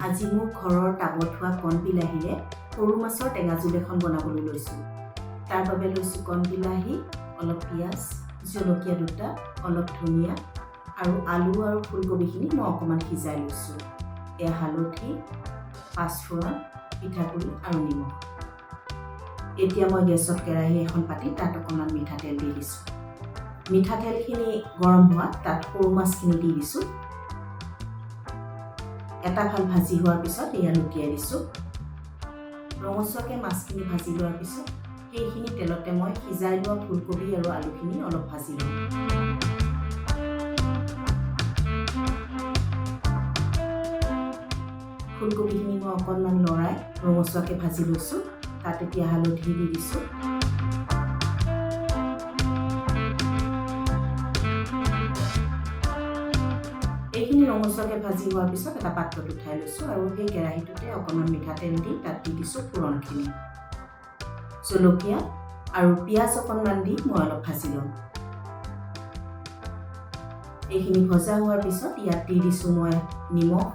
আজি মোৰ ঘৰৰ টাবত হোৱা কণবিলাহীৰে সৰু মাছৰ টেঙা জোল এখন বনাবলৈ লৈছোঁ। তাৰ বাবে লৈছোঁ কণবিলাহী, অলপ পিঁয়াজ, জলকীয়া দুটা, অলপ ধনিয়া আৰু আলু আৰু ফুলকবিখিনি মই অকণমান সিজাই লৈছোঁ। এয়া হালধি, পাঁচফোৰণ, পিঠাগুড়ি আৰু নিমখ। এতিয়া মই গেছত কেৰাহী এখন পাতি তাত অকণমান মিঠাতেল দি দিছোঁ। মিঠাতেলখিনি গৰম হোৱাত তাত সৰু মাছখিনি দি দিছোঁ। এটা ফাল ভাজি হোৱাৰ পিছত এয়া লুটিয়াই দিছোঁ। ৰঙচুৱাকৈ মাছখিনি ভাজি লোৱাৰ পিছত সেইখিনি তেলতে মই সিজাই লোৱা ফুলকবি আৰু আলুখিনি অলপ ভাজি ল'ম। ফুলকবিখিনি মই অকণমান লৰাই ৰঙচুৱাকৈ ভাজি লৈছোঁ। তাত এতিয়া হালধি দি দিছোঁ। এইখিনি ৰঙচুৱাকৈ ভাজি হোৱাৰ পিছত এটা পাত্ৰত উঠাই লৈছোঁ আৰু সেই কেৰাহীটোতে অকণমান মিঠাতেল দি তাত দি দিছোঁ ফোৰণখিনি, জলকীয়া আৰু পিঁয়াজ অকণমান দি মই অলপ ভাজি ল'ম। এইখিনি ভজা হোৱাৰ পিছত ইয়াত দি দিছোঁ মই নিমখ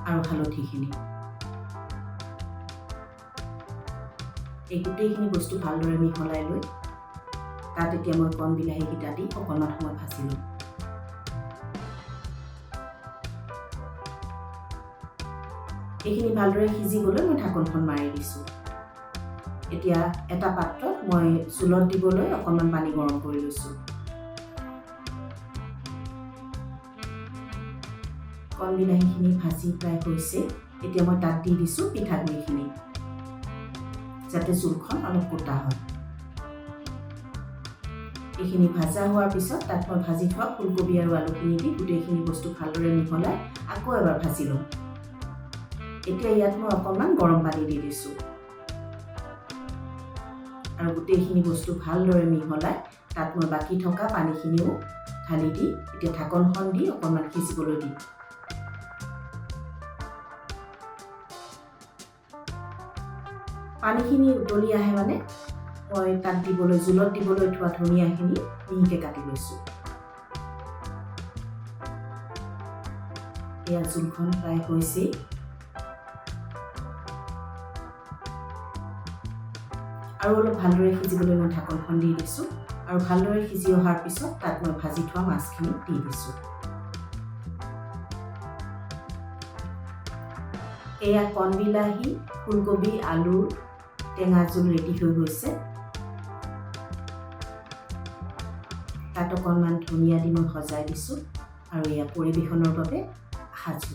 আৰু হালধিখিনি। এই গোটেইখিনি বস্তু ভালদৰে মিহলাই লৈ তাত এতিয়া মই কণ বিলাহীকেইটা দি অকণমান সময় ভাজি ল'ম। এইখিনি ভালদৰে সিজিবলৈ মই ঢাকোনখন মাৰি দিছোঁ। এতিয়া এটা পাত্ৰত মই জোলত দিবলৈ অকণমান পানী গৰম কৰি লৈছোঁ। কণ বিলাহীখিনি ভাজি প্ৰায় হৈছে। এতিয়া মই তাত দি দিছোঁ পিঠাগুড়িখিনি, যাতে জোলখন অলপ গোটা হয়। এইখিনি ভাজা হোৱাৰ পিছত তাত মই ভাজি থোৱা ফুলকবি আৰু আলুখিনি দি গোটেইখিনি বস্তু ভালদৰে মিহলাই আকৌ এবাৰ ভাজি ল'ম। এতিয়া ইয়াত মই অকণমান গৰম পানী দি দিছোঁ আৰু গোটেইখিনি বস্তু ভালদৰে মিহলাই তাত মই বাকী থকা পানীখিনিও ঢালি দি এতিয়া ঢাকনখন দি অকণমান সিজিবলৈ দিম। পানীখিনি উতলি আহে মানে মই তাত দিবলৈ জোলত দিবলৈ থোৱা ধনিয়াখিনি মিহিকৈ কাটি লৈছোঁ। এয়া জোলখন প্ৰায় হৈছেই। আৰু অলপ ভালদৰে সিজিবলৈ মই ঢাকনখন দি দিছোঁ আৰু ভালদৰে সিজি অহাৰ পিছত তাত মই ভাজি থোৱা মাছখিনি দি দিছোঁ। এয়া কণবিলাহী, ফুলকবি, আলুৰ টেঙা জোল ৰেডি হৈ গৈছে। তাত অকণমান ধনিয়া দি মই সজাই দিছোঁ আৰু এয়া পৰিৱেশনৰ বাবে সাজু।